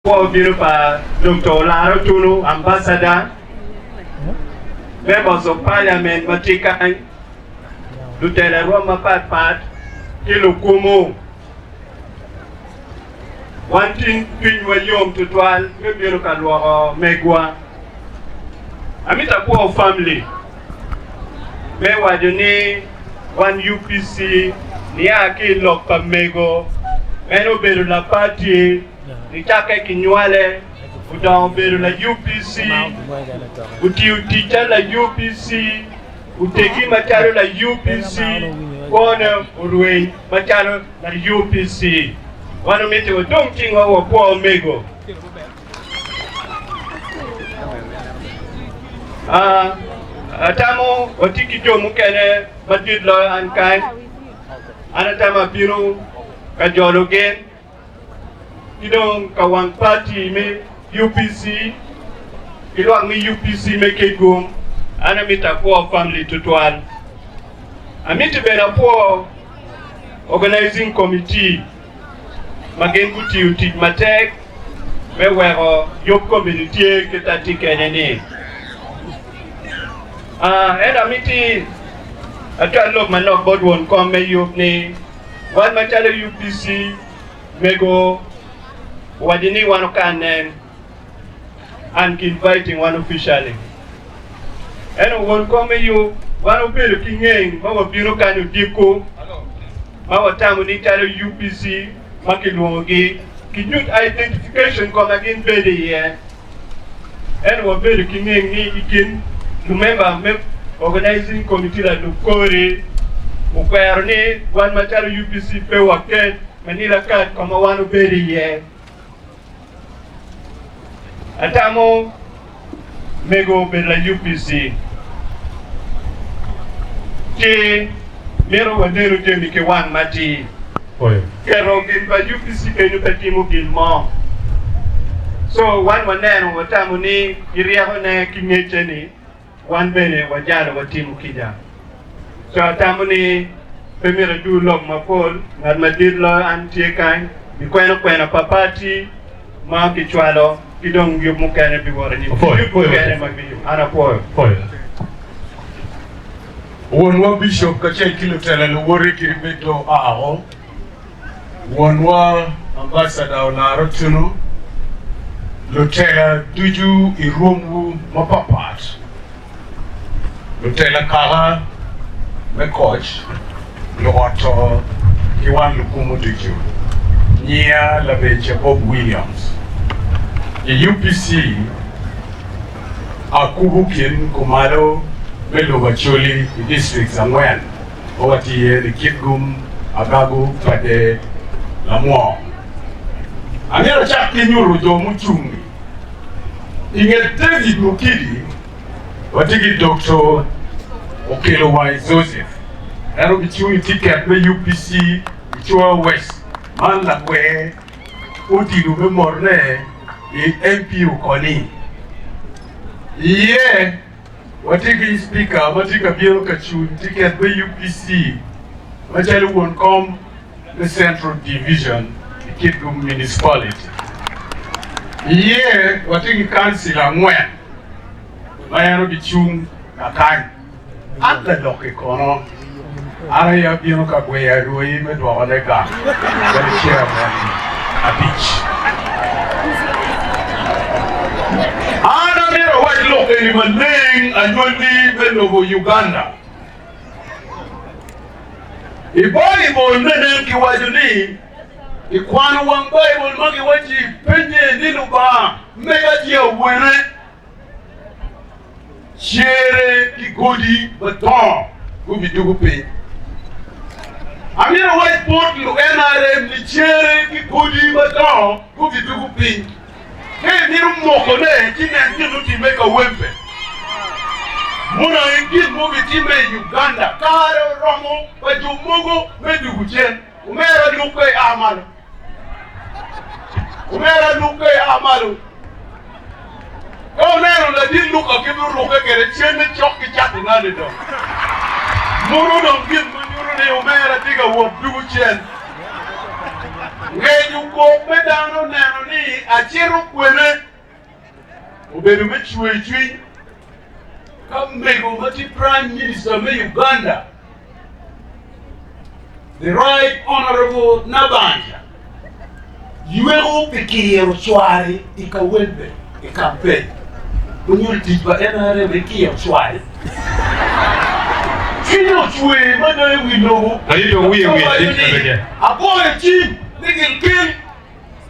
Kwo bino pa Doktor Olara Otunu, Ambassador, Members of Parliament ma tye kany, lutela rwom mapat pat ki lukumu. Wan tin cwinywa yom tutwal me bino ka lwoko megwa. Amito akwo family me waco ni wan UPC nia ki i lok pa mego meno obedo lapati Nicakke kinywale, odongo obedo la UPC, otiyo ticca la UPC, otegi macalo la UPC, kwone orweny macalo la UPC. Wan omiti wadong cingwa wakwo omego. Atamo watye ki jo mukene madit loyo an kany, an atamo abino ka jolo gin. ki dong ka wang pati me UPC ki lwak me UPC me Kitgum, an amito apwo family tutwal. Amito bene apwo organizing committee ma gin gutiyo tic matek me weko yub komiti tye kit atye kene ni. Ento amiti acwal lok manok bot won kom me yub ni Wan macalo UPC mego owaco ni wan okanne and ki inviting wan officially. Ento won kom me yub wan obedo ki ngeng ma wabino kany odiko ma watamo ni calo UPC ma kilwongogi kinyut identification koma gin bedo iye. Ento wabedo ki ngeng ni i kin lumemba me Organizing Committee lalub kori okwero ni wan macalo UPC pe waket Manila card ka ma wan obedo iye. Atamo mego obedo la UPC ci mito wanenu jami ki wang matir. Keto gin pa UPC kenyo pe timo gin mo. So wan waneno watamo ni ki ryeko ne ki ngecce ni wan bene wajalo watimo kica. So atamo ni pe myero adur lok mapol, ngat madit loyo an tye kany, bikweno kwena pa party ma kicwalo ki dong yub mukene biwot anyim ki yub mukene ma gibiyubo. An apwoyo. Wonwa Bishop kacel ki lutela luwote kadi bed dong oa woko, Wonwa Ambassador Olara Otunu, lutela ducu i rwomwu mapatpat, lutela kaka me koc, luot to ki wan lukumu ducu. Nyiya Labeca Bob Williams i UPC. Akubo kin kumalo me lobo Acholi i districts angwen ma watye iye ni Kitgum, Agago, Pader, Lamwor. Amyero acak ki nyuto jo mucung i nget David Mukidi, watye ki Doktor Okello Wise Joseph, en obicung i tiket me UPC i Chua West man lakwer odilo me morne i MP Okoni. Iye watye ki Speaker ma tye ka bino ka cung tiket me UPC macalo won kom me Central Division i Kitgum Municipality. Iye watye ki Councilor angwen ma en obicung kakany. An lalok-ki kono, an aye abino ka gweyo arwoi me dwokone gang calo chairman abic. An amito awac lok eni maleng anywali me lobo Uganda. I Baibul me nen kiwaco ni ikwano wang Baibul ma giwacci penye ni Lubanga mega tye awene. Cere ki godi madongo gubidwogo piny. Amito awac bot lu NRM ni cere ki godi madongo gubidwogo piny. Ka imito mokone ci nen gin mutimme i Kawempe. Mono aye gin mubitimme i Uganda. Kare oromo pa jo mogo me dwogo cen. Omera lukke a malo. Omera lukke a malo. Ka oneno ladit Luka kit orukke kwede, cente cok ki cato nani dong. Mono dong gin ma nyuto ni omera tye ka wot dugo cen. Ngec. Waco kok me dano neno ni acito kwene obedo me cwercwiny ka mego ma tye Prime Minister me Uganda, The Right Honourable Nabanja yweko pi kiro cware i Kawempe i kampen ma nyuto tic pa NRM me kiro cware. Cwinye ocwer mada i wi lobo Ladit dong wiye ka wil owaco ladit ni, Labeja. Agoyo cim ni gin kel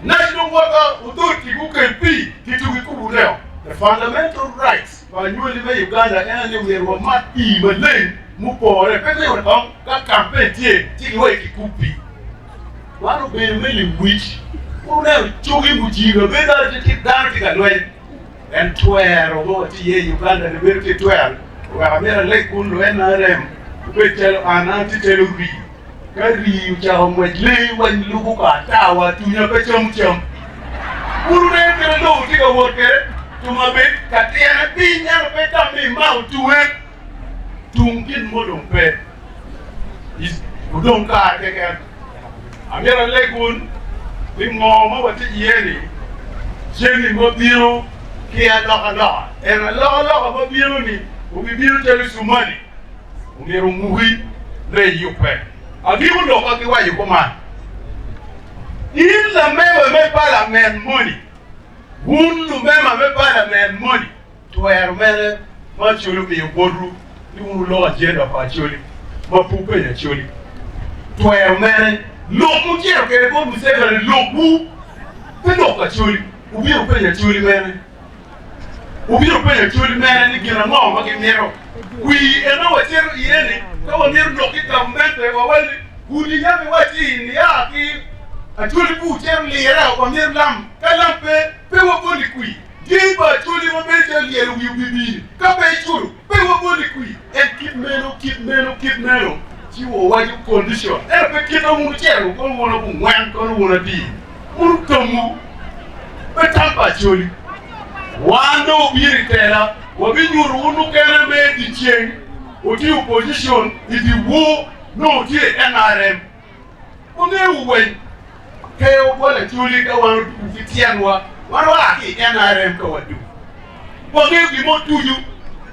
National Water Authority gukel pii kitugi kubuneo. The fundamental rights pa anywali me Uganda en aye ni myero wamat pii maleng mupore pe myero kong ka kampen tye ci giwek kikub pii. Man obedo me lewic. Kun wuneno cogi mujinga bedo dano tye dano tye ka lweny. En twero ma watye iye i Uganda ni bedo tye twero oweko amyero aleg kun lu NRM obed calo an, an atye calo rii. Ka rii ocako ngwec lee weng lubo ka ata wa atunya pe camo cam. Kun wuneno kite lobo tye ka wot kwede tung abed ka tyene piny ento pe tam ni imako tunge. Tung gin mo dong pe. Odong kare keken. Amyero aleg wun ni ngo ma watye iye-ni jami ma bino ki alokaloka. En alokaloka ma bino-ni obibino calo cumali, omyero omuki me iyubbe. Agiko lokka ki waco kuman, In lamemba me palament moni, wun lumema me palament moni, Twero mene ma Acholi omiyo botwu ni wun wulok ajenda pa Acholi ma pe wupenyo Acholi? Twero mene lok mucito kwede bot Museveni lokwu pe lok pa Acholi? Wubino wupenyo Acholi mene? Wubino wupenyo Acholi mene ni gin ango ma gimito? Kwir eno wacito iye-ni ka wamito lok ki gavmente wawaco ni gudi yam iwacci nia ki Acholi pe wucito lire wamito lam ka lam pe pe waboli kwir. Dyangi pa Acholi ma bedo calo lyelo wi obibini, ka pe iculo, pe waboli kwir. En kit meno, kit meno, kit meno, ci wawaco condition. Ento pe kit ma wun wucito, kono wun abongwen, kono wun adi, wun wutamwu, pe tam pa Acholi. Wan dong wubino i tela, wabinyuto wun mukene me dyeceng wutye i opposition, i dyewor nongo wutye i NRM. Wangeyo weng pe wabwolo Acholi ka wan otucu ki tyenwa, wan waa ki i NRM ka watucu. Wangeyo gin mo tucu,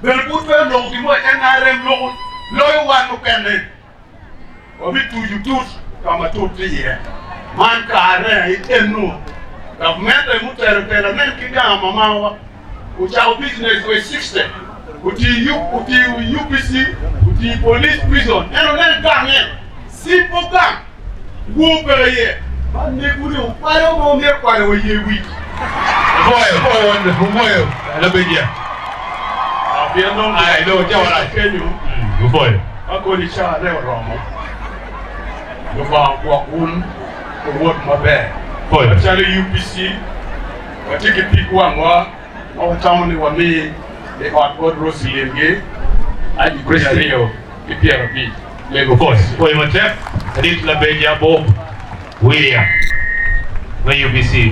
bene pe wutwero loko gin mo i NRM loko loyo wan mukene. Wabitucu tut ka ma tut tye iye. Man kare aye eno, gavmente mutelo telo anen ki gang mamawa. Ocako business wa i 60, otiyo i UPC, otiyo i police prison, ento nen gange, simple gang, woo peke iye, man negwu ni okwalo ma wamito kwalo wa ye wic. Opwoyo, opwoyo labedia. Pien dong Ai, dong ocawa rac. kenyo, Opwoyo. ka kodi caa-ne oromo, Lubanga ogwok wun owot maber. Opwoyo. Macalo UPC, Watye ki pig wangwa ma watamo ni wami i ot bot Roslyn gi alip 250. Mego pwoc. Pwoyo matek Ladit Labeja Bob William me UBC.